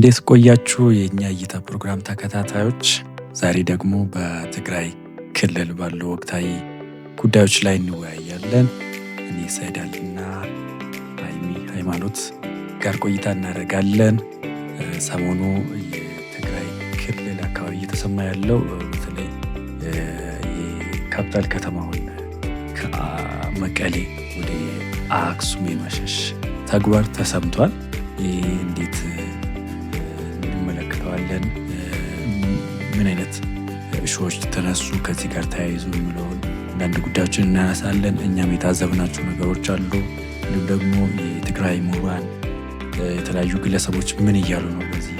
እንዴት ቆያችሁ? የእኛ እይታ ፕሮግራም ተከታታዮች፣ ዛሬ ደግሞ በትግራይ ክልል ባሉ ወቅታዊ ጉዳዮች ላይ እንወያያለን። እኔ ሰይዳልና ሀይሚ ሃይማኖት ጋር ቆይታ እናደርጋለን። ሰሞኑ የትግራይ ክልል አካባቢ እየተሰማ ያለው በተለይ የካፒታል ከተማውን ከመቀሌ ወደ አክሱም የመሸሽ ተግባር ተሰምቷል። ይህ እንዴት እንመለከተዋለን? ምን አይነት እሾዎች ተነሱ ከዚህ ጋር ተያይዞ የሚለውን አንዳንድ ጉዳዮችን እናነሳለን። እኛም የታዘብናቸው ነገሮች አሉ። እንዲሁም ደግሞ የትግራይ ምሁራን፣ የተለያዩ ግለሰቦች ምን እያሉ ነው፣ በዚህ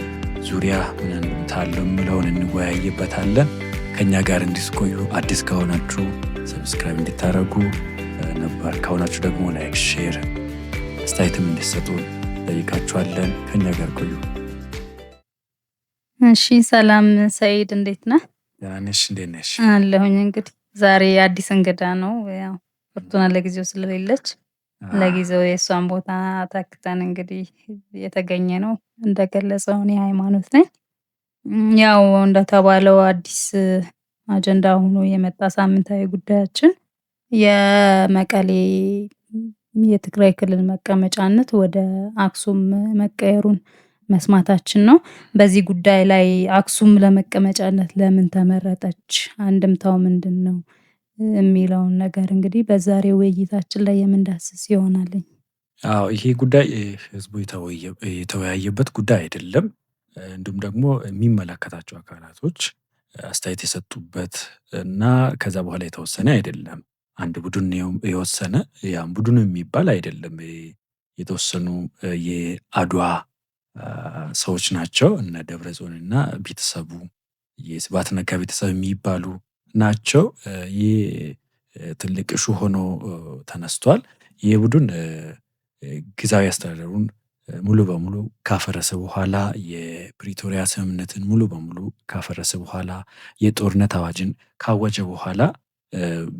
ዙሪያ ምን አንድምታ አለው የሚለውን እንወያይበታለን። ከእኛ ጋር እንዲስቆዩ አዲስ ከሆናችሁ subscribe እንድታደርጉ፣ ነባር ከሆናችሁ ደግሞ like፣ share፣ አስተያየትም እንዲሰጡ ጠይቃችኋለን። ከእኛ ጋር ቆዩ። እሺ ሰላም ሰኢድ፣ እንዴት ነህ? ደህና ነሽ? እንዴት ነሽ? አለሁኝ። እንግዲህ ዛሬ አዲስ እንግዳ ነው። ያው ፍርቱና ለጊዜው ስለሌለች ለጊዜው የእሷን ቦታ ተክተን እንግዲህ የተገኘ ነው። እንደገለጸው እኔ ሃይማኖት ነኝ። ያው እንደተባለው አዲስ አጀንዳ ሆኖ የመጣ ሳምንታዊ ጉዳያችን የመቀሌ የትግራይ ክልል መቀመጫነት ወደ አክሱም መቀየሩን መስማታችን ነው። በዚህ ጉዳይ ላይ አክሱም ለመቀመጫነት ለምን ተመረጠች፣ አንድምታው ምንድን ነው የሚለውን ነገር እንግዲህ በዛሬው ውይይታችን ላይ የምንዳስስ ይሆናልኝ። አዎ፣ ይሄ ጉዳይ ህዝቡ የተወያየበት ጉዳይ አይደለም። እንዲሁም ደግሞ የሚመለከታቸው አካላቶች አስተያየት የሰጡበት እና ከዛ በኋላ የተወሰነ አይደለም። አንድ ቡድን የወሰነ፣ ያም ቡድን የሚባል አይደለም። የተወሰኑ የአድዋ ሰዎች ናቸው። እነ ደብረ ጽዮን እና ቤተሰቡ፣ የስብሐት ነጋ ቤተሰብ የሚባሉ ናቸው። ይህ ትልቅ issue ሆኖ ተነስቷል። ይህ ቡድን ጊዜያዊ አስተዳደሩን ሙሉ በሙሉ ካፈረሰ በኋላ፣ የፕሪቶሪያ ስምምነትን ሙሉ በሙሉ ካፈረሰ በኋላ፣ የጦርነት አዋጅን ካወጀ በኋላ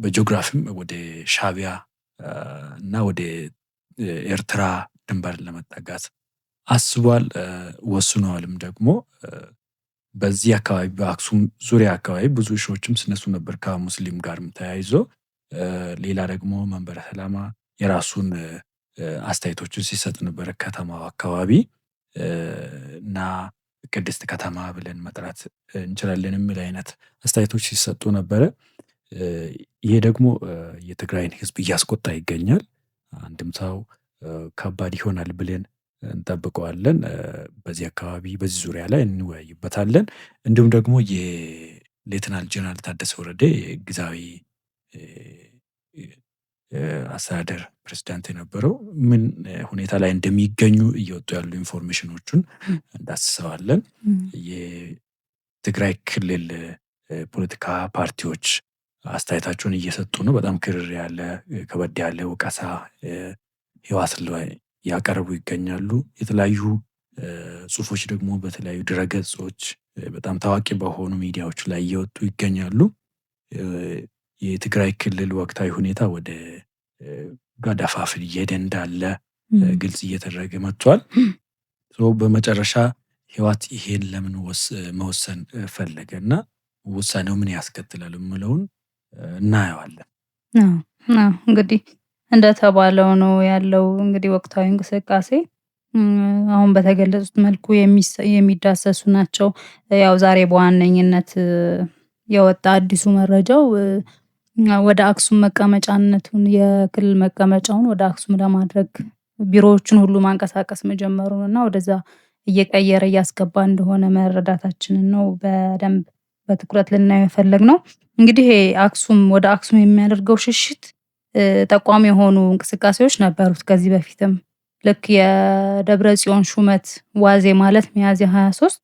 በጂኦግራፊም ወደ ሻቢያ እና ወደ ኤርትራ ድንበር ለመጠጋት አስቧል፣ ወስኗልም ደግሞ። በዚህ አካባቢ በአክሱም ዙሪያ አካባቢ ብዙ issue ዎችም ሲነሱ ነበር ከሙስሊም ጋርም ተያይዞ። ሌላ ደግሞ መንበረ ሰላማ የራሱን አስተያየቶችን ሲሰጥ ነበር ከተማው አካባቢ እና ቅድስት ከተማ ብለን መጥራት እንችላለን የሚል አይነት አስተያየቶች ሲሰጡ ነበረ። ይሄ ደግሞ የትግራይን ሕዝብ እያስቆጣ ይገኛል። አንድምታው ከባድ ይሆናል ብለን እንጠብቀዋለን። በዚህ አካባቢ በዚህ ዙሪያ ላይ እንወያይበታለን። እንዲሁም ደግሞ የሌተናል ጀነራል ታደሰ ወረደ ጊዜያዊ አስተዳደር ፕሬዚዳንት የነበረው ምን ሁኔታ ላይ እንደሚገኙ እየወጡ ያሉ information ኦቹን እንዳስሰዋለን። የትግራይ ክልል ፖለቲካ ፓርቲዎች አስተያየታቸውን እየሰጡ ነው። በጣም ክርር ያለ፣ ከበድ ያለ ወቀሳ ህወሓት ላይ ያቀርቡ ይገኛሉ። የተለያዩ ጽሁፎች ደግሞ በተለያዩ ድረገጾች በጣም ታዋቂ በሆኑ ሚዲያዎች ላይ እየወጡ ይገኛሉ። የትግራይ ክልል ወቅታዊ ሁኔታ ወደ ገደፋፍል እየሄደ እንዳለ ግልጽ እየተደረገ መጥቷል። በመጨረሻ ህወሓት ይሄን ለምን መወሰን ፈለገ እና ውሳኔው ምን ያስከትላል የሚለውን እናየዋለን። እንግዲህ እንደተባለው ነው ያለው እንግዲህ ወቅታዊ እንቅስቃሴ አሁን በተገለጹት መልኩ የሚዳሰሱ ናቸው። ያው ዛሬ በዋነኝነት የወጣ አዲሱ መረጃው ወደ አክሱም መቀመጫነቱን፣ የክልል መቀመጫውን ወደ አክሱም ለማድረግ ቢሮዎችን ሁሉ ማንቀሳቀስ መጀመሩን እና ወደዛ እየቀየረ እያስገባ እንደሆነ መረዳታችንን ነው በደንብ በትኩረት ልናየው የፈለግነው። እንግዲህ አክሱም ወደ አክሱም የሚያደርገው ሽሽት ጠቋሚ የሆኑ እንቅስቃሴዎች ነበሩት ከዚህ በፊትም። ልክ የደብረ ጽዮን ሹመት ዋዜ ማለት ሚያዝያ 23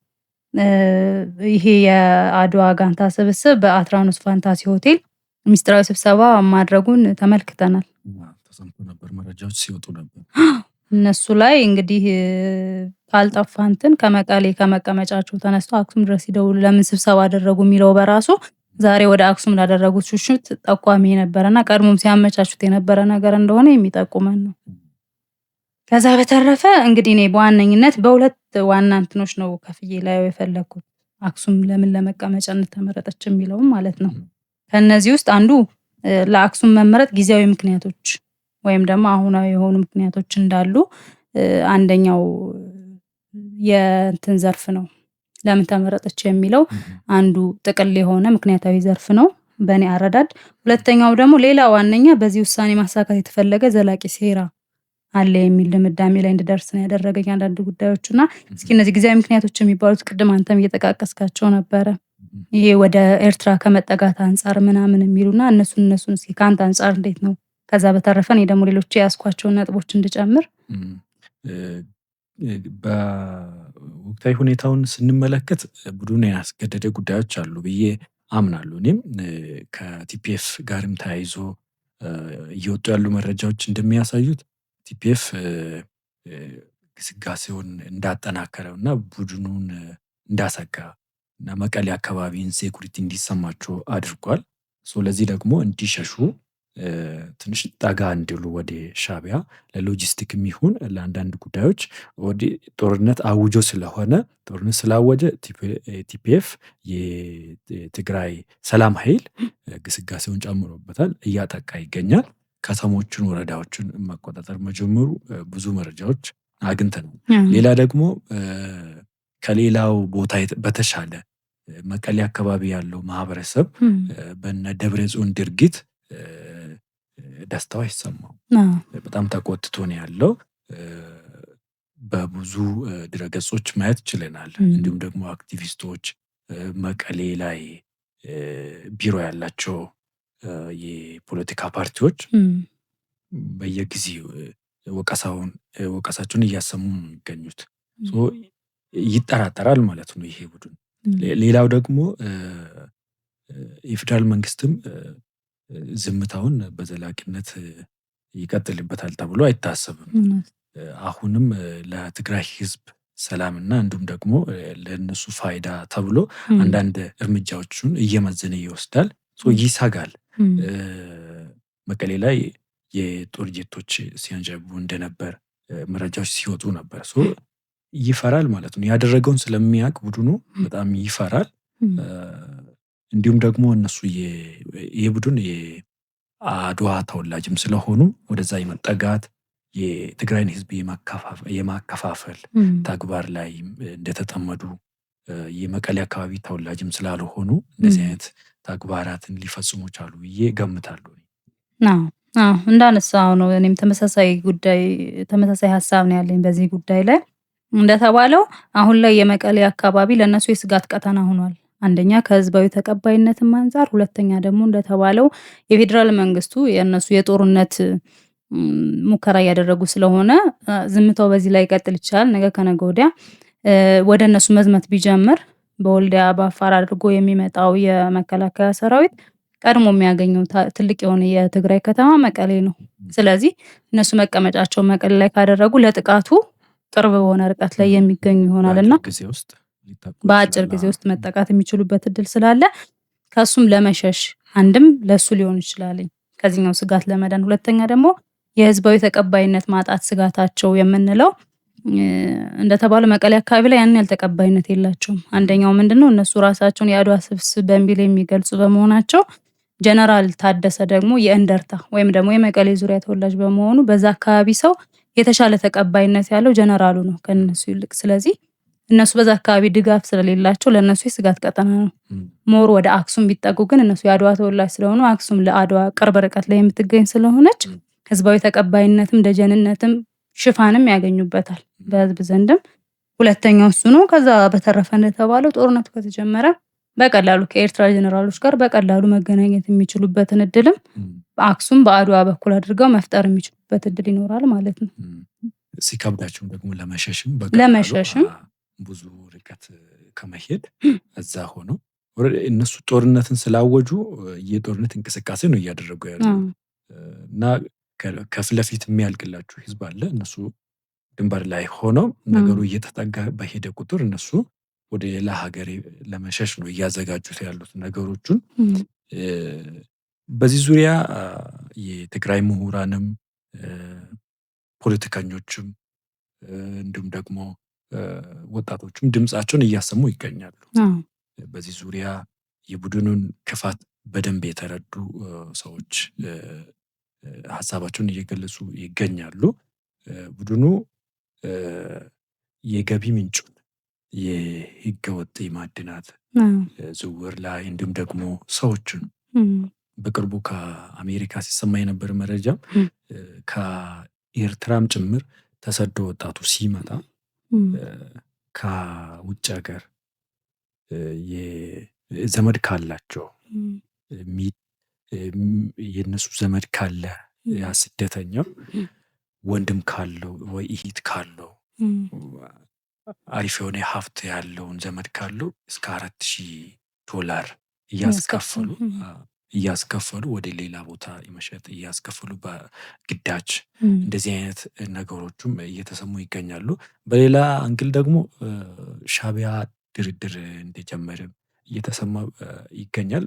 ይሄ የአድዋ ጋንታ ስብስብ በአትራኖስ ፋንታሲ ሆቴል ሚስጥራዊ ስብሰባ ማድረጉን ተመልክተናል። ተሰምቶ ነበር፣ መረጃዎች ሲወጡ ነበር። እነሱ ላይ እንግዲህ ካልጠፋ እንትን ከመቀሌ ከመቀመጫቸው ተነስቶ አክሱም ድረስ ይደውሉ ለምን ስብሰባ አደረጉ የሚለው በራሱ ዛሬ ወደ አክሱም ላደረጉት ሽሽት ጠቋሚ የነበረና ቀድሞም ሲያመቻቹት የነበረ ነገር እንደሆነ የሚጠቁመን ነው። ከዛ በተረፈ እንግዲህ እኔ በዋነኝነት በሁለት ዋና እንትኖች ነው ከፍዬ ላየው የፈለግኩት አክሱም ለምን ለመቀመጫነት ተመረጠች የሚለውም ማለት ነው። ከእነዚህ ውስጥ አንዱ ለአክሱም መመረጥ ጊዜያዊ ምክንያቶች ወይም ደግሞ አሁናዊ የሆኑ ምክንያቶች እንዳሉ አንደኛው የእንትን ዘርፍ ነው። ለምን ተመረጠች የሚለው አንዱ ጥቅል የሆነ ምክንያታዊ ዘርፍ ነው በእኔ አረዳድ። ሁለተኛው ደግሞ ሌላ ዋነኛ በዚህ ውሳኔ ማሳካት የተፈለገ ዘላቂ ሴራ አለ የሚል ድምዳሜ ላይ እንድደርስ ነው ያደረገኝ አንዳንድ ጉዳዮች እና እስኪ እነዚህ ጊዜያዊ ምክንያቶች የሚባሉት ቅድም አንተም እየጠቃቀስካቸው ነበረ። ይሄ ወደ ኤርትራ ከመጠጋት አንጻር ምናምን የሚሉና እነሱን እስኪ ከአንተ አንጻር እንዴት ነው? ከዛ በተረፈ እኔ ደግሞ ሌሎች የያዝኳቸውን ነጥቦች እንድጨምር። በወቅታዊ ሁኔታውን ስንመለከት ቡድኑን ያስገደደ ጉዳዮች አሉ ብዬ አምናለሁ። እኔም ከ TPF ጋርም ተያይዞ እየወጡ ያሉ መረጃዎች እንደሚያሳዩት TPF ግስጋሴውን እንዳጠናከረው እና ቡድኑን እንዳሰጋ እና መቀሌ አካባቢ insecurity እንዲሰማቸው አድርጓል። ለዚህ ደግሞ እንዲሸሹ ትንሽ ጠጋ እንዲሉ ወደ ሻዕቢያ ለሎጂስቲክም ይሁን ለአንዳንድ ጉዳዮች ወደ ጦርነት አውጆ ስለሆነ ጦርነት ስላወጀ TPF የትግራይ ሰላም ኃይል ግስጋሴውን ጨምሮበታል፣ እያጠቃ ይገኛል። ከተሞችን፣ ወረዳዎችን መቆጣጠር መጀመሩ ብዙ መረጃዎች አግኝተናል። ሌላ ደግሞ ከሌላው ቦታ በተሻለ መቀሌ አካባቢ ያለው ማህበረሰብ በነ ደብረ ጽዮን ድርጊት ደስታው አይሰማው፣ በጣም ተቆጥቶ ነው ያለው። በብዙ ድረገጾች ማየት ችለናል። እንዲሁም ደግሞ አክቲቪስቶች መቀሌ ላይ ቢሮ ያላቸው የፖለቲካ ፓርቲዎች በየጊዜው ወቀሳቸውን እያሰሙ ነው የሚገኙት። ይጠራጠራል ማለት ነው ይሄ ቡድን። ሌላው ደግሞ የፌዴራል መንግስትም ዝምታውን በዘላቂነት ይቀጥልበታል ተብሎ አይታሰብም። አሁንም ለትግራይ ህዝብ ሰላምና እንዲሁም ደግሞ ለእነሱ ፋይዳ ተብሎ አንዳንድ እርምጃዎችን እየመዘነ ይወስዳል። ይሰጋል። መቀሌ ላይ የጦር ጀቶች ሲያንዣብቡ እንደነበር መረጃዎች ሲወጡ ነበር። ይፈራል ማለት ነው። ያደረገውን ስለሚያውቅ ቡድኑ በጣም ይፈራል። እንዲሁም ደግሞ እነሱ ይህ ቡድን የአድዋ ተወላጅም ስለሆኑ ወደዛ የመጠጋት የትግራይን ህዝብ የማከፋፈል ተግባር ላይ እንደተጠመዱ የመቀሌ አካባቢ ተወላጅም ስላልሆኑ እንደዚህ አይነት ተግባራትን ሊፈጽሙ ቻሉ ብዬ ገምታለሁ። አዎ እንዳነሳው ነው። እኔም ተመሳሳይ ጉዳይ ተመሳሳይ ሀሳብ ነው ያለኝ በዚህ ጉዳይ ላይ። እንደተባለው አሁን ላይ የመቀሌ አካባቢ ለእነሱ የስጋት ቀጠና ሆኗል። አንደኛ ከህዝባዊ ተቀባይነትም አንጻር፣ ሁለተኛ ደግሞ እንደተባለው የፌዴራል መንግስቱ የእነሱ የጦርነት ሙከራ እያደረጉ ስለሆነ ዝምታው በዚህ ላይ ይቀጥል ይችላል። ነገ ከነገ ወዲያ ወደ እነሱ መዝመት ቢጀምር በወልዲያ በአፋር አድርጎ የሚመጣው የመከላከያ ሰራዊት ቀድሞ የሚያገኘው ትልቅ የሆነ የትግራይ ከተማ መቀሌ ነው። ስለዚህ እነሱ መቀመጫቸው መቀሌ ላይ ካደረጉ ለጥቃቱ ቅርብ በሆነ ርቀት ላይ የሚገኙ ይሆናል እና በአጭር ጊዜ ውስጥ መጠቃት የሚችሉበት እድል ስላለ ከሱም ለመሸሽ አንድም ለሱ ሊሆን ይችላል ከዚህኛው ስጋት ለመዳን፣ ሁለተኛ ደግሞ የህዝባዊ ተቀባይነት ማጣት ስጋታቸው የምንለው እንደተባለው መቀሌ አካባቢ ላይ ያን ያህል ተቀባይነት የላቸውም። አንደኛው ምንድነው እነሱ ራሳቸውን የአድዋ ስብስብ በሚል የሚገልጹ በመሆናቸው ጀነራል ታደሰ ደግሞ የእንደርታ ወይም ደግሞ የመቀሌ ዙሪያ ተወላጅ በመሆኑ በዛ አካባቢ ሰው የተሻለ ተቀባይነት ያለው ጀነራሉ ነው ከነሱ ይልቅ። ስለዚህ እነሱ በዛ አካባቢ ድጋፍ ስለሌላቸው ለእነሱ የስጋት ቀጠና ነው። more ወደ አክሱም ቢጠጉ ግን እነሱ የአድዋ ተወላጅ ስለሆኑ አክሱም ለአድዋ ቅርብ ርቀት ላይ የምትገኝ ስለሆነች ህዝባዊ ተቀባይነትም ደጀንነትም ሽፋንም ያገኙበታል በህዝብ ዘንድም። ሁለተኛው እሱ ነው። ከዛ በተረፈ እንደተባለው ጦርነቱ ከተጀመረ በቀላሉ ከኤርትራ ጀነራሎች ጋር በቀላሉ መገናኘት የሚችሉበትን እድልም አክሱም በአድዋ በኩል አድርገው መፍጠር የሚችሉበት እድል ይኖራል ማለት ነው። ሲከብዳቸውም ደግሞ ለመሸሽም ብዙ ርቀት ከመሄድ እዛ ሆኖ እነሱ ጦርነትን ስላወጁ የጦርነት እንቅስቃሴ ነው እያደረጉ ያሉ እና ከፊት ለፊት የሚያልቅላችሁ ህዝብ አለ። እነሱ ድንበር ላይ ሆነው ነገሩ እየተጠጋ በሄደ ቁጥር እነሱ ወደ ሌላ ሀገር ለመሸሽ ነው እያዘጋጁት ያሉት ነገሮቹን። በዚህ ዙሪያ የትግራይ ምሁራንም ፖለቲከኞችም እንዲሁም ደግሞ ወጣቶችም ድምፃቸውን እያሰሙ ይገኛሉ። በዚህ ዙሪያ የቡድኑን ክፋት በደንብ የተረዱ ሰዎች ሀሳባቸውን እየገለጹ ይገኛሉ። ቡድኑ የገቢ ምንጩን የህገወጥ የማዕድናት ዝውውር ላይ እንዲሁም ደግሞ ሰዎችን በቅርቡ ከአሜሪካ ሲሰማ የነበረ መረጃ ከኤርትራም ጭምር ተሰዶ ወጣቱ ሲመጣ ከውጭ ሀገር ዘመድ ካላቸው፣ የእነሱ ዘመድ ካለ፣ ያ ስደተኛው ወንድም ካለው ወይ እህት ካለው፣ አሪፍ የሆነ ሀብት ያለውን ዘመድ ካለው እስከ $4,000 እያስከፈሉ ወደ ሌላ ቦታ የመሸጥ፣ እያስከፈሉ በግዳጅ፣ እንደዚህ አይነት ነገሮችም እየተሰሙ ይገኛሉ። በሌላ angle ደግሞ ሻቢያ ድርድር እንደጀመረ እየተሰማ ይገኛል።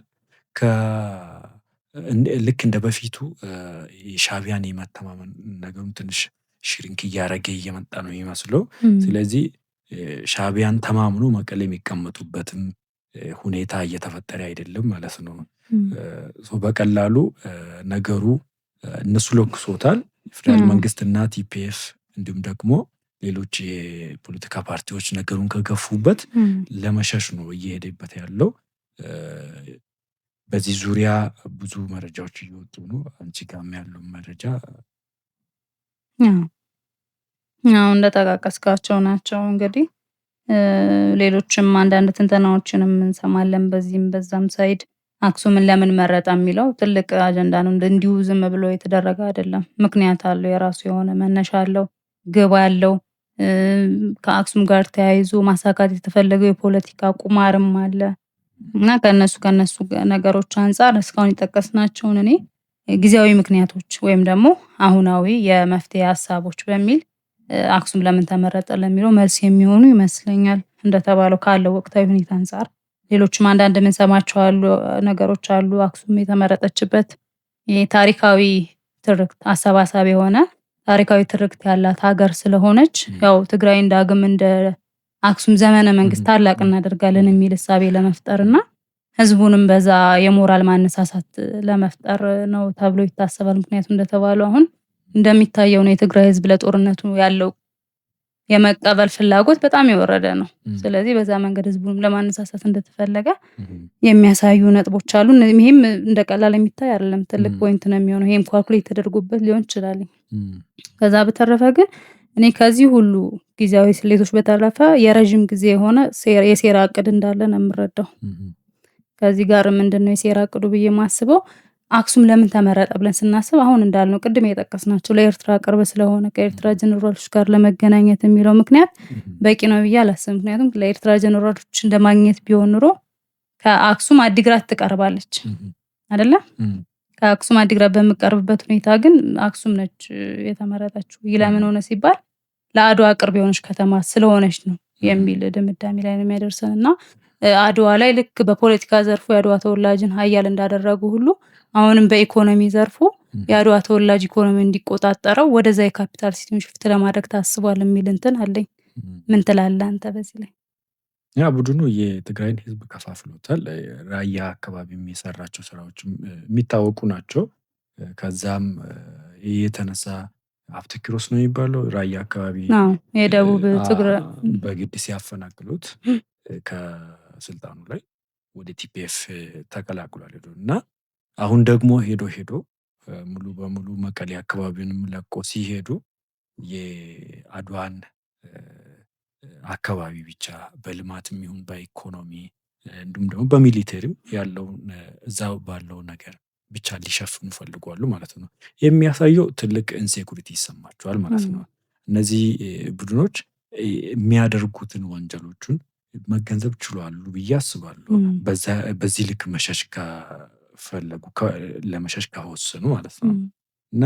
ልክ እንደ በፊቱ የሻቢያን የመተማመን ነገሩን ትንሽ shrink እያደረገ እየመጣ ነው የሚመስለው። ስለዚህ ሻቢያን ተማምኖ መቀሌ የሚቀመጡበትም ሁኔታ እየተፈጠረ አይደለም ማለት ነው። በቀላሉ ነገሩ እነሱ ለኩሶታል። ፌዴራል መንግስትና TPF እንዲሁም ደግሞ ሌሎች የፖለቲካ ፓርቲዎች ነገሩን ከገፉበት ለመሸሽ ነው እየሄደበት ያለው። በዚህ ዙሪያ ብዙ መረጃዎች እየወጡ ነው። አንቺ ጋርም ያለው መረጃ? አዎ፣ እንደጠቃቀስካቸው ናቸው። እንግዲህ ሌሎችም አንዳንድ ትንተናዎችንም እንሰማለን በዚህም በዛም side። አክሱምን ለምን መረጠ የሚለው ትልቅ አጀንዳ ነው። እንዲሁ ዝም ብሎ የተደረገ አይደለም። ምክንያት አለው፣ የራሱ የሆነ መነሻ አለው፣ ግብ አለው። ከአክሱም ጋር ተያይዞ ማሳካት የተፈለገው የፖለቲካ ቁማርም አለ እና ከነሱ ከነሱ ነገሮች አንፃር እስካሁን የጠቀስናቸውን እኔ ጊዜያዊ ምክንያቶች ወይም ደግሞ አሁናዊ የመፍትሄ ሀሳቦች በሚል አክሱም ለምን ተመረጠ ለሚለው መልስ የሚሆኑ ይመስለኛል። እንደተባለው ካለው ወቅታዊ ሁኔታ አንፃር ሌሎችም አንዳንድ የምንሰማቸው አሉ ነገሮች አሉ። አክሱም የተመረጠችበት ታሪካዊ ትርክት፣ አሰባሳቢ የሆነ ታሪካዊ ትርክት ያላት ሀገር ስለሆነች፣ ያው ትግራይን ዳግም እንደ አክሱም ዘመነ መንግስት ታላቅ እናደርጋለን የሚል እሳቤ ለመፍጠር እና ህዝቡንም በዛ የሞራል ማነሳሳት ለመፍጠር ነው ተብሎ ይታሰባል። ምክንያቱም እንደተባለው አሁን እንደሚታየው ነው፣ የትግራይ ህዝብ ለጦርነቱ ያለው የመቀበል ፍላጎት በጣም የወረደ ነው። ስለዚህ በዛ መንገድ ህዝቡንም ለማነሳሳት እንደተፈለገ የሚያሳዩ ነጥቦች አሉ። ይሄም እንደ ቀላል የሚታይ አይደለም፣ ትልቅ point ነው የሚሆነው። ይሄም calculate ተደርጎበት ሊሆን ይችላል። ከዛ በተረፈ ግን እኔ ከዚህ ሁሉ ጊዜያዊ ስሌቶች በተረፈ የረዥም ጊዜ የሆነ የሴራ እቅድ እንዳለ ነው የምረዳው። ከዚህ ጋር ምንድነው የሴራ እቅዱ ብዬ የማስበው፣ አክሱም ለምን ተመረጠ ብለን ስናስብ አሁን እንዳልነው ቅድም የጠቀስናቸው ለኤርትራ ቅርብ ስለሆነ ከኤርትራ ጀኔራሎች ጋር ለመገናኘት የሚለው ምክንያት በቂ ነው ብዬ አላስብም። ምክንያቱም ለኤርትራ ጀኔራሎች እንደማግኘት ቢሆን ኑሮ ከአክሱም አዲግራት ትቀርባለች አይደለ? ከአክሱም አዲግራት በምቀርብበት ሁኔታ ግን አክሱም ነች የተመረጠችው። ይህ ለምን ሆነ ሲባል ለአድዋ ቅርብ የሆነች ከተማ ስለሆነች ነው የሚል ድምዳሜ ላይ ነው የሚያደርሰን። እና አድዋ ላይ ልክ በፖለቲካ ዘርፉ የአድዋ ተወላጅን ሀያል እንዳደረጉ ሁሉ አሁንም በኢኮኖሚ ዘርፉ የአድዋ ተወላጅ ኢኮኖሚ እንዲቆጣጠረው ወደዛ የ capital city ውን shift ለማድረግ ታስቧል የሚል እንትን አለኝ። ምን ትላለህ አንተ በዚህ ላይ? ያ ቡድኑ የትግራይን ህዝብ ከፋፍሎታል። ራያ አካባቢ የሚሰራቸው ስራዎችም የሚታወቁ ናቸው። ከዛም የተነሳ ሀብተ ኪሮስ ነው የሚባለው ራያ አካባቢ የደቡብ ትግራይ በግድ ሲያፈናቅሉት ከስልጣኑ ላይ ወደ TPF ተቀላቅሏል ሄዶ። እና አሁን ደግሞ ሄዶ ሄዶ ሙሉ በሙሉ መቀሌ አካባቢውንም ለቆ ሲሄዱ የአድዋን አካባቢ ብቻ በልማትም ይሁን በኢኮኖሚ እንዲሁም ደግሞ በ military ም ያለውን እዛው ባለው ነገር ብቻ ሊሸፍኑ ፈልጓሉ ማለት ነው። የሚያሳየው ትልቅ insecurity ይሰማቸዋል ማለት ነው። እነዚህ ቡድኖች የሚያደርጉትን ወንጀሎቹን መገንዘብ ችሏሉ ብዬ አስባለሁ። በዚህ ልክ መሸሽ ከፈለጉ፣ ለመሸሽ ከወሰኑ ማለት ነው። እና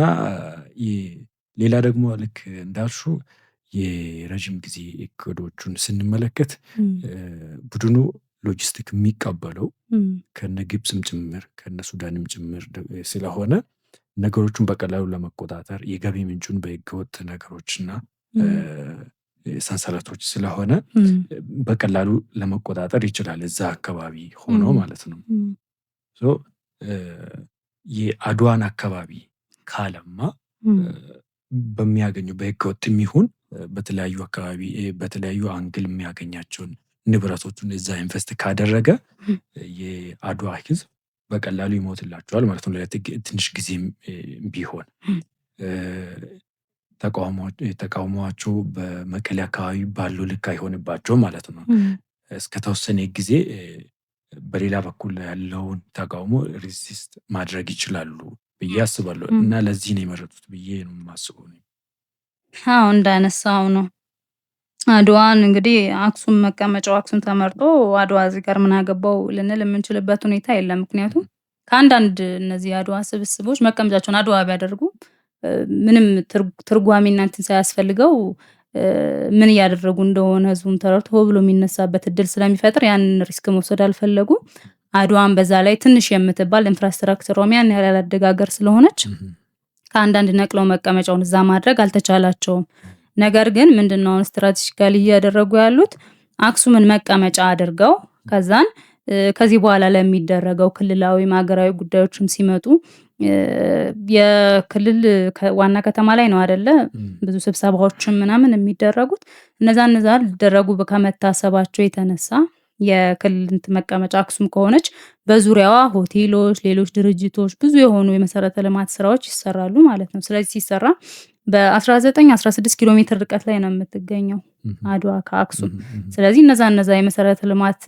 ሌላ ደግሞ ልክ እንዳልሽው የረዥም ጊዜ እቅዶቹን ስንመለከት ቡድኑ ሎጂስቲክ የሚቀበለው ከነ ግብፅም ጭምር ከነ ሱዳንም ጭምር ስለሆነ ነገሮቹን በቀላሉ ለመቆጣጠር የገቢ ምንጩን በህገወጥ ነገሮችና ሰንሰለቶች ስለሆነ በቀላሉ ለመቆጣጠር ይችላል፣ እዛ አካባቢ ሆኖ ማለት ነው። የአድዋን አካባቢ ካለማ በሚያገኙ በህገወጥ የሚሆን በተለያዩ አካባቢ በተለያዩ angle የሚያገኛቸውን ንብረቶቹን እዛ invest ካደረገ የአድዋ ህዝብ በቀላሉ ይሞትላቸዋል ማለት ነው። ትንሽ ጊዜም ቢሆን ተቃውሟቸው በመቀሌ አካባቢ ባለው ልክ አይሆንባቸውም ማለት ነው። እስከተወሰነ ጊዜ በሌላ በኩል ያለውን ተቃውሞ resist ማድረግ ይችላሉ ብዬ አስባለሁ እና ለዚህ ነው የመረጡት ብዬ ነው የማስበው። አዎ፣ እንዳነሳው ነው። አድዋን እንግዲህ አክሱም መቀመጫው አክሱም ተመርጦ አድዋ እዚህ ጋር ምን አገባው ልንል የምንችልበት ሁኔታ የለም። ምክንያቱም ከአንዳንድ እነዚህ የአድዋ ስብስቦች መቀመጫቸውን አድዋ ቢያደርጉ ምንም ትርጓሜና እንትን ሳያስፈልገው ምን እያደረጉ እንደሆነ ህዝቡም ተረድቶ ሆ ብሎ የሚነሳበት እድል ስለሚፈጥር ያንን risk መውሰድ አልፈለጉም። አድዋን በዛ ላይ ትንሽ የምትባል infrastructure ሯም ያን ያህል ያላደገ ሀገር ስለሆነች ከአንዳንድ ነቅለው መቀመጫውን እዛ ማድረግ አልተቻላቸውም። ነገር ግን ምንድነው አሁን strategically እያደረጉ ያሉት፣ አክሱምን መቀመጫ አድርገው ከዛን ከዚህ በኋላ ለሚደረገው ክልላዊ ሀገራዊ ጉዳዮችም ሲመጡ የክልል ዋና ከተማ ላይ ነው አይደለ ብዙ ስብሰባዎችም ምናምን የሚደረጉት? እነዛ ሊደረጉ ከመታሰባቸው የተነሳ የክልል መቀመጫ አክሱም ከሆነች በዙሪያዋ ሆቴሎች፣ ሌሎች ድርጅቶች፣ ብዙ የሆኑ የመሰረተ ልማት ስራዎች ይሰራሉ ማለት ነው። ስለዚህ ሲሰራ በ19 16 ኪሎ ሜትር ርቀት ላይ ነው የምትገኘው አድዋ ከአክሱም። ስለዚህ እነዛ የመሰረተ ልማት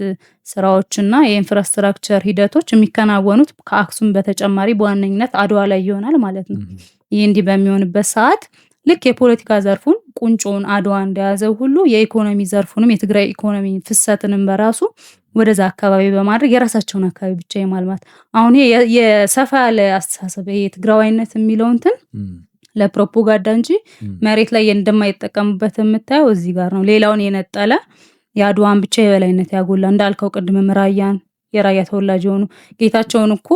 ስራዎችና የ infrastructure ሂደቶች የሚከናወኑት ከአክሱም በተጨማሪ በዋነኝነት አድዋ ላይ ይሆናል ማለት ነው። ይህ እንዲህ በሚሆንበት ሰዓት ልክ የፖለቲካ ዘርፉን ቁንጮውን አድዋ እንደያዘው ሁሉ የኢኮኖሚ ዘርፉንም የትግራይ ኢኮኖሚ ፍሰትንም በራሱ ወደዛ አካባቢ በማድረግ የራሳቸውን አካባቢ ብቻ የማልማት፣ አሁን ይሄ የሰፋ ያለ አስተሳሰብ ይሄ የትግራዋይነት የሚለው እንትን ለፕሮፓጋንዳ እንጂ መሬት ላይ እንደማይጠቀሙበት የምታየው እዚህ ጋር ነው። ሌላውን የነጠለ፣ የአድዋን ብቻ የበላይነት ያጎላ፣ እንዳልከው ቅድምም ራያን የራያ ተወላጅ የሆኑ ጌታቸውን እኮ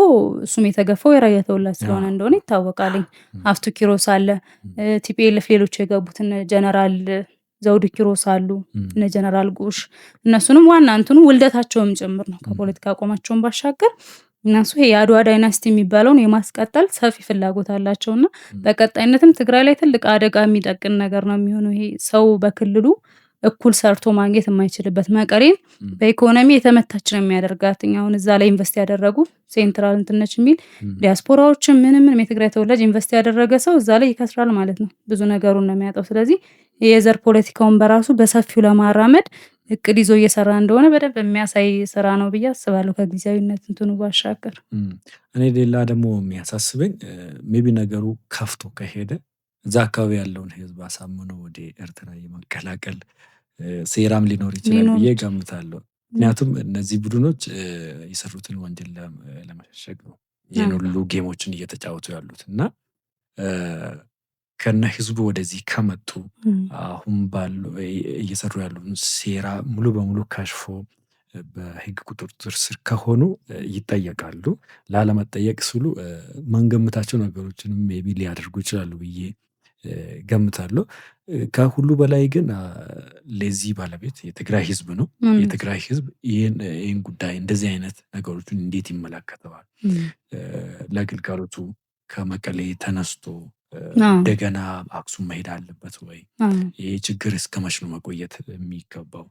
እሱም የተገፋው የራያ ተወላጅ ስለሆነ እንደሆነ ይታወቃል። ሀፍቱ ኪሮስ አለ፣ TPLF ሌሎች የገቡት እነ ጀነራል ዘውዱ ኪሮስ አሉ፣ እነ ጀነራል ጉሽ፣ እነሱንም ዋና እንትኑ ውልደታቸውም ጭምር ነው። ከፖለቲካ አቋማቸውን ባሻገር እነሱ ይሄ የአድዋ dynasty የሚባለውን የማስቀጠል ሰፊ ፍላጎት አላቸውና በቀጣይነትም ትግራይ ላይ ትልቅ አደጋ የሚጠቅን ነገር ነው የሚሆነው። ይሄ ሰው በክልሉ እኩል ሰርቶ ማግኘት የማይችልበት፣ መቀሌን በኢኮኖሚ የተመታች ነው የሚያደርጋት። አሁን እዛ ላይ invest ያደረጉ central እንትን ነች የሚል ዲያስፖራዎችም ምንም ምንም የትግራይ ተወላጅ invest ያደረገ ሰው እዛ ላይ ይከስራል ማለት ነው። ብዙ ነገሩን ነው የሚያጣው። ስለዚህ የዘር ፖለቲካውን በራሱ በሰፊው ለማራመድ እቅድ ይዞ እየሰራ እንደሆነ በደንብ የሚያሳይ ስራ ነው ብዬ አስባለሁ። ከጊዜያዊነት እንትኑ ባሻገር። እኔ ሌላ ደግሞ የሚያሳስበኝ maybe ነገሩ ከፍቶ ከሄደ እዛ አካባቢ ያለውን ህዝብ አሳምኖ ወደ ኤርትራ የመቀላቀል ሴራም ሊኖር ይችላል ሊኖር ብዬ ይችላል። ገምታለሁ። ምክንያቱም እነዚህ ቡድኖች የሰሩትን ወንጀል ለመሸሸግ ነው ይህን ሁሉ game ኦችን እየተጫወቱ ያሉት እና ከነ ህዝቡ ወደዚህ ከመጡ አሁን ባሉ እየሰሩ ያሉን ሴራ ሙሉ በሙሉ ከሽፎ በህግ ቁጥጥር ስር ከሆኑ ይጠየቃሉ። ላለመጠየቅ ሲሉ ማንገምታቸው ነገሮችንም maybe ሊያደርጉ ይችላሉ ብዬ ገምታለሁ። ከሁሉ በላይ ግን ለዚህ ባለቤት የትግራይ ህዝብ ነው። የትግራይ ህዝብ ይህን ጉዳይ እንደዚህ አይነት ነገሮችን እንዴት ይመለከተዋል? ለግልጋሎቱ ከመቀሌ ተነስቶ እንደገና አክሱም መሄድ አለበት ወይ? ይህ ችግር እስከ መች ነው መቆየት የሚገባው?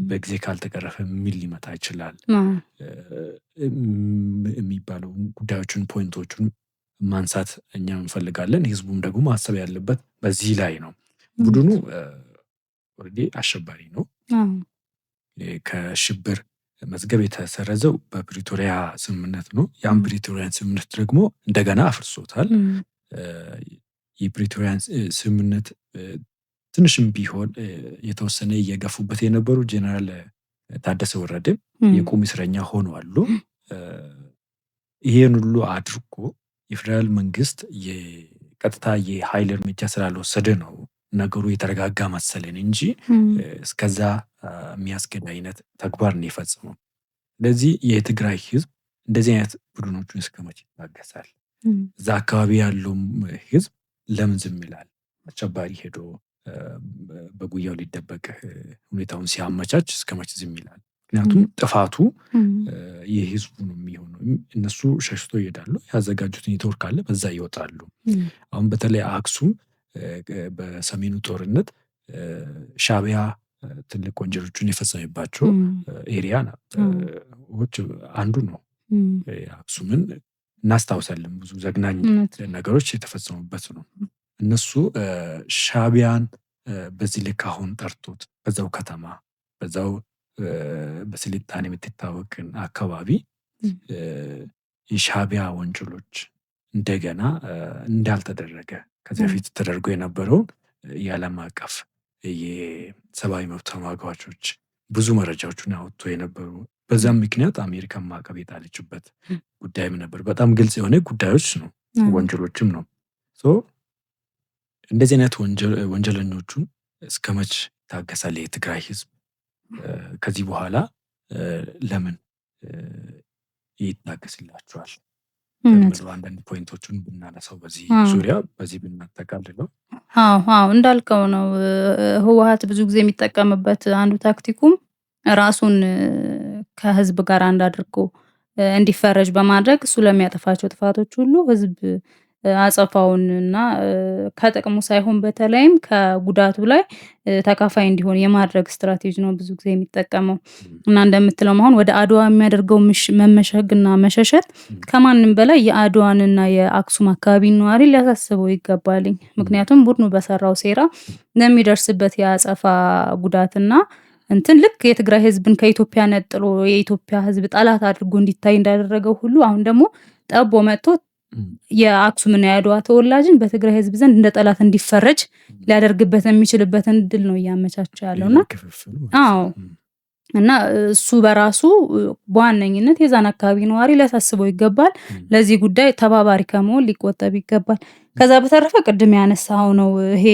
በጊዜ ካልተቀረፈ ምን ሊመጣ ይችላል? የሚባለው ጉዳዮችን point ኦቹን ማንሳት እኛ እንፈልጋለን። ህዝቡም ደግሞ ማሰብ ያለበት በዚህ ላይ ነው። ቡድኑ already አሸባሪ ነው። ከሽብር መዝገብ የተሰረዘው በፕሪቶሪያ ስምምነት ነው። ያን ፕሪቶሪያን ስምምነት ደግሞ እንደገና አፍርሶታል። የፕሪቶሪያን ስምምነት ትንሽም ቢሆን የተወሰነ እየገፉበት የነበሩ ጄኔራል ታደሰ ወረደ የቁም እስረኛ ሆነዋል። ይሄን ሁሉ አድርጎ የፌዴራል መንግስት የቀጥታ የኃይል እርምጃ ስላልወሰደ ነው ነገሩ የተረጋጋ መሰለን እንጂ እስከዛ የሚያስገድ አይነት ተግባር ነው የፈጸመው። ስለዚህ የትግራይ ህዝብ እንደዚህ አይነት ቡድኖቹን እስከ መቼ ይታገሳል? እዛ አካባቢ ያለውም ህዝብ ለምን ዝም ይላል? አሸባሪ ሄዶ በጉያው ሊደበቅ ሁኔታውን ሲያመቻች እስከ መቼ ዝም ይላል? ምክንያቱም ጥፋቱ የህዝቡ ነው የሚሆነው። እነሱ ሸሽቶ ይሄዳሉ። ያዘጋጁት ኔትወርክ አለ፣ በዛ ይወጣሉ። አሁን በተለይ አክሱም በሰሜኑ ጦርነት ሻዕቢያ ትልቅ ወንጀሎችን የፈጸመባቸው area ዎች አንዱ ነው። አክሱምን እናስታውሳለን። ብዙ ዘግናኝ ነገሮች የተፈጸሙበት ነው። እነሱ ሻዕቢያን በዚህ ልክ አሁን ጠርቶት በዛው ከተማ፣ በዛው በስልጣኔ የምትታወቅን አካባቢ የሻዕቢያ ወንጀሎች እንደገና እንዳልተደረገ፣ ከዚህ በፊት ተደርጎ የነበረውን የዓለም አቀፍ የሰብአዊ መብት ተሟጋቾች ብዙ መረጃዎችን አወጥቶ የነበሩ፣ በዛም ምክንያት አሜሪካን ማዕቀብ የጣለችበት ጉዳይም ነበር። በጣም ግልጽ የሆነ ጉዳዮች ነው፣ ወንጀሎችም ነው። እንደዚህ አይነት ወንጀለኞቹን እስከ መች ይታገሳል የትግራይ ህዝብ? ከዚህ በኋላ ለምን ይታገስላቸዋል? አንዳንድ point ኦቹን ብናነሳው በዚህ ዙሪያ በዚህ ብናጠቃልለው። አዎ፣ እንዳልከው ነው። ህወሀት ብዙ ጊዜ የሚጠቀምበት አንዱ ታክቲኩም ራሱን ከህዝብ ጋር አንድ አድርጎ እንዲፈረጅ በማድረግ እሱ ለሚያጠፋቸው ጥፋቶች ሁሉ ህዝብ አጸፋውን እና ከጥቅሙ ሳይሆን በተለይም ከጉዳቱ ላይ ተካፋይ እንዲሆን የማድረግ ስትራቴጂ ነው ብዙ ጊዜ የሚጠቀመው። እና እንደምትለው አሁን ወደ አድዋ የሚያደርገው መመሸግና መሸሸት ከማንም በላይ የአድዋንና የአክሱም አካባቢ ነዋሪ ሊያሳስበው ይገባልኝ። ምክንያቱም ቡድኑ በሰራው ሴራ ለሚደርስበት የአጸፋ ጉዳትና እንትን ልክ የትግራይ ህዝብን ከኢትዮጵያ ነጥሎ የኢትዮጵያ ህዝብ ጠላት አድርጎ እንዲታይ እንዳደረገው ሁሉ አሁን ደግሞ ጠቦ መጥቶ የአክሱምና የአድዋ ተወላጅን በትግራይ ህዝብ ዘንድ እንደ ጠላት እንዲፈረጅ ሊያደርግበት የሚችልበትን እድል ነው እያመቻቸ ያለውና፣ አዎ፣ እና እሱ በራሱ በዋነኝነት የዛን አካባቢ ነዋሪ ሊያሳስበው ይገባል። ለዚህ ጉዳይ ተባባሪ ከመሆን ሊቆጠብ ይገባል። ከዛ በተረፈ ቅድም ያነሳው ነው፣ ይሄ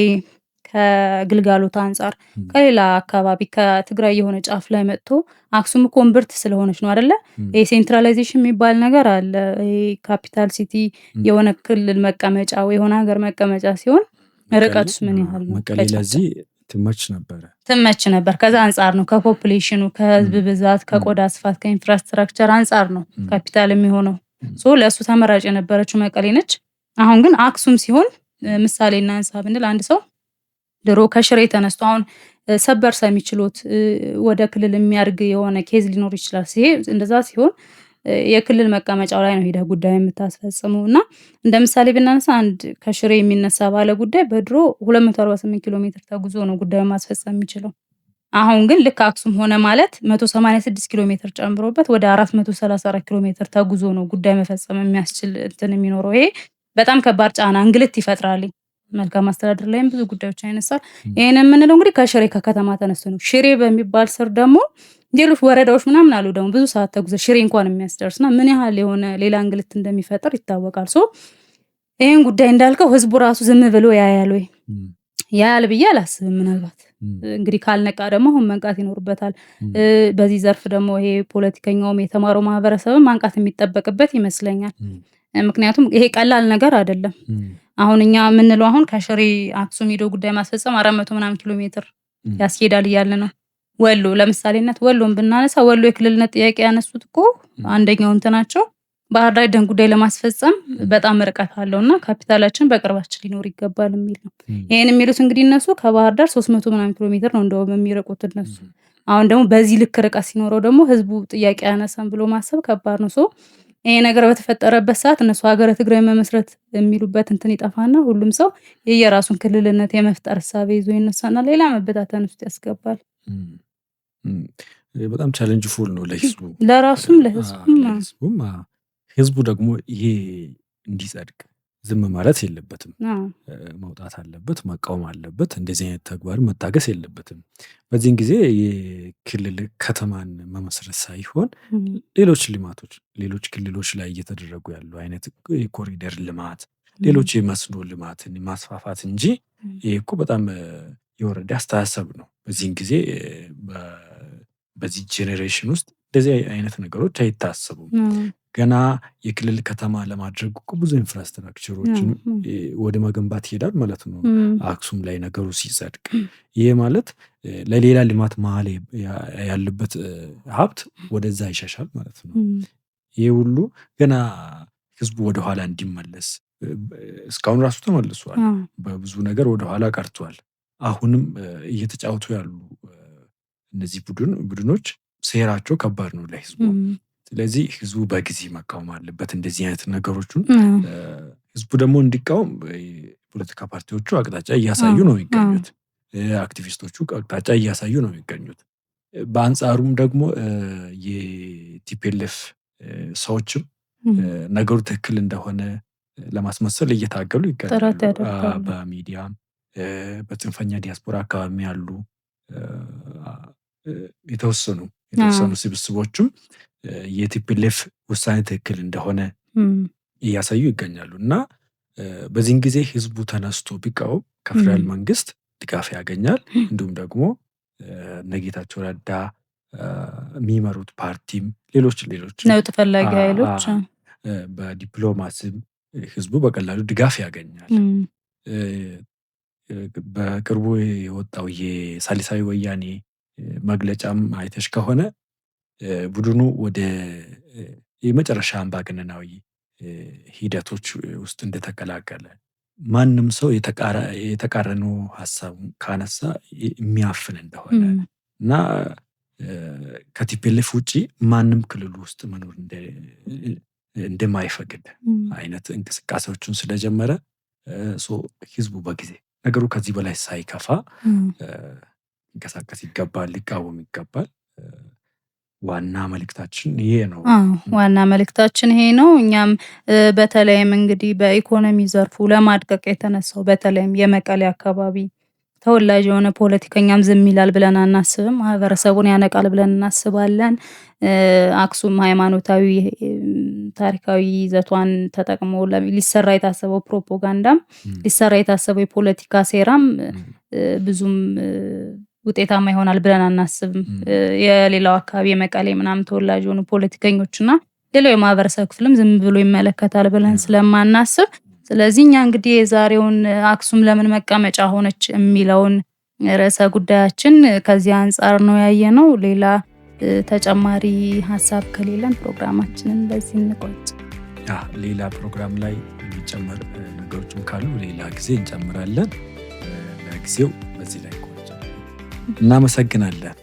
ከግልጋሎት አንጻር ከሌላ አካባቢ ከትግራይ የሆነ ጫፍ ላይ መጥቶ፣ አክሱም እኮ እምብርት ስለሆነች ነው አይደለ? ይሄ centralization የሚባል ነገር አለ። ይሄ capital city የሆነ ክልል መቀመጫ ወይ የሆነ ሀገር መቀመጫ ሲሆን ርቀቱስ ምን ያህል ነው? መቀሌ ለዚህ ትመች ነበረ። ትመች ነበር። ከዛ አንጻር ነው፣ ከ population ኑ፣ ከህዝብ ብዛት፣ ከቆዳ ስፋት፣ ከ infrastructure አንጻር ነው ካፒታል የሚሆነው። So ለእሱ ተመራጭ የነበረችው መቀሌ ነች። አሁን ግን አክሱም ሲሆን፣ ምሳሌ እናንሳ ብንል፣ አንድ ሰው ድሮ ከሽሬ ተነስቶ አሁን ሰበር ሰሚ ችሎት ወደ ክልል የሚያድግ የሆነ case ሊኖር ይችላል። ይሄ እንደዛ ሲሆን የክልል መቀመጫው ላይ ነው ሄደህ ጉዳይ የምታስፈጽመው። እና እንደ ምሳሌ ብናነሳ አንድ ከሽሬ የሚነሳ ባለ ጉዳይ በድሮ 248 ኪሎ ሜትር ተጉዞ ነው ጉዳዩን ማስፈጸም የሚችለው። አሁን ግን ልክ አክሱም ሆነ ማለት 186 ኪሎ ሜትር ጨምሮበት ወደ 434 ኪሎ ሜትር ተጉዞ ነው ጉዳይ መፈጸም የሚያስችል እንትን የሚኖረው። ይሄ በጣም ከባድ ጫና፣ እንግልት ይፈጥራል። መልካም አስተዳደር ላይም ብዙ ጉዳዮች አይነሳል። ይህን የምንለው እንግዲህ ከሽሬ ከከተማ ተነስቶ ነው። ሽሬ በሚባል ስር ደግሞ ሌሎች ወረዳዎች ምናምን አሉ፣ ደግሞ ብዙ ሰዓት ተጉዘ ሽሬ እንኳን የሚያስደርስና ምን ያህል የሆነ ሌላ እንግልት እንደሚፈጥር ይታወቃል። So ይህን ጉዳይ እንዳልከው ህዝቡ ራሱ ዝም ብሎ ያያል ወይ? ያያል ብዬ አላስብም። ምናልባት እንግዲህ ካልነቃ ደግሞ አሁን መንቃት ይኖርበታል። በዚህ ዘርፍ ደግሞ ይሄ ፖለቲከኛውም የተማረው ማህበረሰብም ማንቃት የሚጠበቅበት ይመስለኛል። ምክንያቱም ይሄ ቀላል ነገር አይደለም። አሁን እኛ የምንለው አሁን ከሽሬ አክሱም ሄዶ ጉዳይ ማስፈጸም 400 ምናምን ኪሎ ሜትር ያስኬዳል እያለ ነው። ወሎ ለምሳሌነት ወሎን ብናነሳ ወሎ የክልልነት ጥያቄ ያነሱት እኮ አንደኛው እንትናቸው ባህር ዳር ሄደን ጉዳይ ለማስፈጸም በጣም ርቀት አለው እና ካፒታላችን በቅርባችን ሊኖር ይገባል የሚል ነው። ይህን የሚሉት እንግዲህ እነሱ ከባህር ዳር 300 ምናምን ኪሎ ሜትር ነው እንደውም የሚርቁት እነሱ። አሁን ደግሞ በዚህ ልክ ርቀት ሲኖረው ደግሞ ህዝቡ ጥያቄ ያነሳን ብሎ ማሰብ ከባድ ነው። So ይሄ ነገር በተፈጠረበት ሰዓት እነሱ ሀገረ ትግራይ መመስረት የሚሉበት እንትን ይጠፋና ሁሉም ሰው የየራሱን ክልልነት የመፍጠር እሳቤ ይዞ ይነሳና ሌላ መበታተን ውስጥ ያስገባል። በጣም challengeful ነው ለህዝቡ። ለራሱም ለህዝቡም። ለህዝቡም። ህዝቡ ደግሞ ይሄ እንዲጸድቅ ዝም ማለት የለበትም። መውጣት አለበት፣ መቃወም አለበት። እንደዚህ አይነት ተግባር መታገስ የለበትም። በዚህን ጊዜ የክልል ከተማን መመስረት ሳይሆን ሌሎች ልማቶች፣ ሌሎች ክልሎች ላይ እየተደረጉ ያሉ አይነት የኮሪደር ልማት፣ ሌሎች የመስኖ ልማትን ማስፋፋት እንጂ ይሄ እኮ በጣም የወረደ አስተሳሰብ ነው። በዚህን ጊዜ በዚህ generation ውስጥ እንደዚህ አይነት ነገሮች አይታሰቡም። ገና የክልል ከተማ ለማድረግ እኮ ብዙ infrastructure ኦችን ወደ መገንባት ይሄዳል ማለት ነው። አክሱም ላይ ነገሩ ሲጸድቅ ይሄ ማለት ለሌላ ልማት መሀል ያለበት ሀብት ወደዛ ይሸሻል ማለት ነው። ይሄ ሁሉ ገና ህዝቡ ወደኋላ እንዲመለስ፣ እስካሁን ራሱ ተመልሷል። በብዙ ነገር ወደኋላ ቀርቷል። አሁንም እየተጫወቱ ያሉ እነዚህ ቡድኖች ሴራቸው ከባድ ነው ለህዝቡ። ስለዚህ ህዝቡ በጊዜ መቃወም አለበት እንደዚህ አይነት ነገሮችን። ህዝቡ ደግሞ እንዲቃወም ፖለቲካ ፓርቲዎቹ አቅጣጫ እያሳዩ ነው የሚገኙት። አክቲቪስቶቹ አቅጣጫ እያሳዩ ነው የሚገኙት። በአንጻሩም ደግሞ የ TPLF ሰዎችም ነገሩ ትክክል እንደሆነ ለማስመሰል እየታገሉ ይገኛሉ። በሚዲያም በጽንፈኛ ዲያስፖራ አካባቢ ያሉ የተወሰኑ ስብስቦችም የ TPLF ውሳኔ ትክክል እንደሆነ እያሳዩ ይገኛሉ። እና በዚህን ጊዜ ህዝቡ ተነስቶ ቢቃወም ከፌደራል መንግስት ድጋፍ ያገኛል። እንዲሁም ደግሞ እነ ጌታቸው ረዳ የሚመሩት ፓርቲም ሌሎች ሌሎች ለውጥ ፈላጊ ኃይሎች በዲፕሎማሲም ህዝቡ በቀላሉ ድጋፍ ያገኛል። በቅርቡ የወጣው የሳልሳዊ ወያኔ መግለጫም አይተሽ ከሆነ ቡድኑ ወደ የመጨረሻ አምባገነናዊ ሂደቶች ውስጥ እንደተቀላቀለ፣ ማንም ሰው የተቃረኑ ሀሳብ ካነሳ የሚያፍን እንደሆነ እና ከ TPLF ውጭ ማንም ክልሉ ውስጥ መኖር እንደማይፈቅድ አይነት እንቅስቃሴዎችን ስለጀመረ ህዝቡ በጊዜ ነገሩ ከዚህ በላይ ሳይከፋ ሊንቀሳቀስ ይገባል፣ ሊቃወም ይገባል። ዋና መልእክታችን ይሄ ነው። ዋና መልእክታችን ይሄ ነው። እኛም በተለይም እንግዲህ በኢኮኖሚ ዘርፉ ለማድቀቅ የተነሳው በተለይም የመቀሌ አካባቢ ተወላጅ የሆነ ፖለቲከኛም ዝም ይላል ብለን አናስብም። ማህበረሰቡን ያነቃል ብለን እናስባለን። አክሱም ሃይማኖታዊ ታሪካዊ ይዘቷን ተጠቅሞ ሊሰራ የታሰበው ፕሮፓጋንዳም ሊሰራ የታሰበው የፖለቲካ ሴራም ብዙም ውጤታማ ይሆናል ብለን አናስብም። የሌላው አካባቢ የመቀሌ ምናምን ተወላጅ የሆኑ ፖለቲከኞችና ሌላው የማህበረሰብ ክፍልም ዝም ብሎ ይመለከታል ብለን ስለማናስብ፣ ስለዚህ እኛ እንግዲህ የዛሬውን አክሱም ለምን መቀመጫ ሆነች የሚለውን ርዕሰ ጉዳያችን ከዚህ አንጻር ነው ያየነው። ሌላ ተጨማሪ ሀሳብ ከሌለን ፕሮግራማችንን በዚህ እንቋጭ። ሌላ ፕሮግራም ላይ የሚጨመር ነገሮችም ካሉ ሌላ ጊዜ እንጨምራለን። ለጊዜው በዚህ ላይ እናመሰግናለን።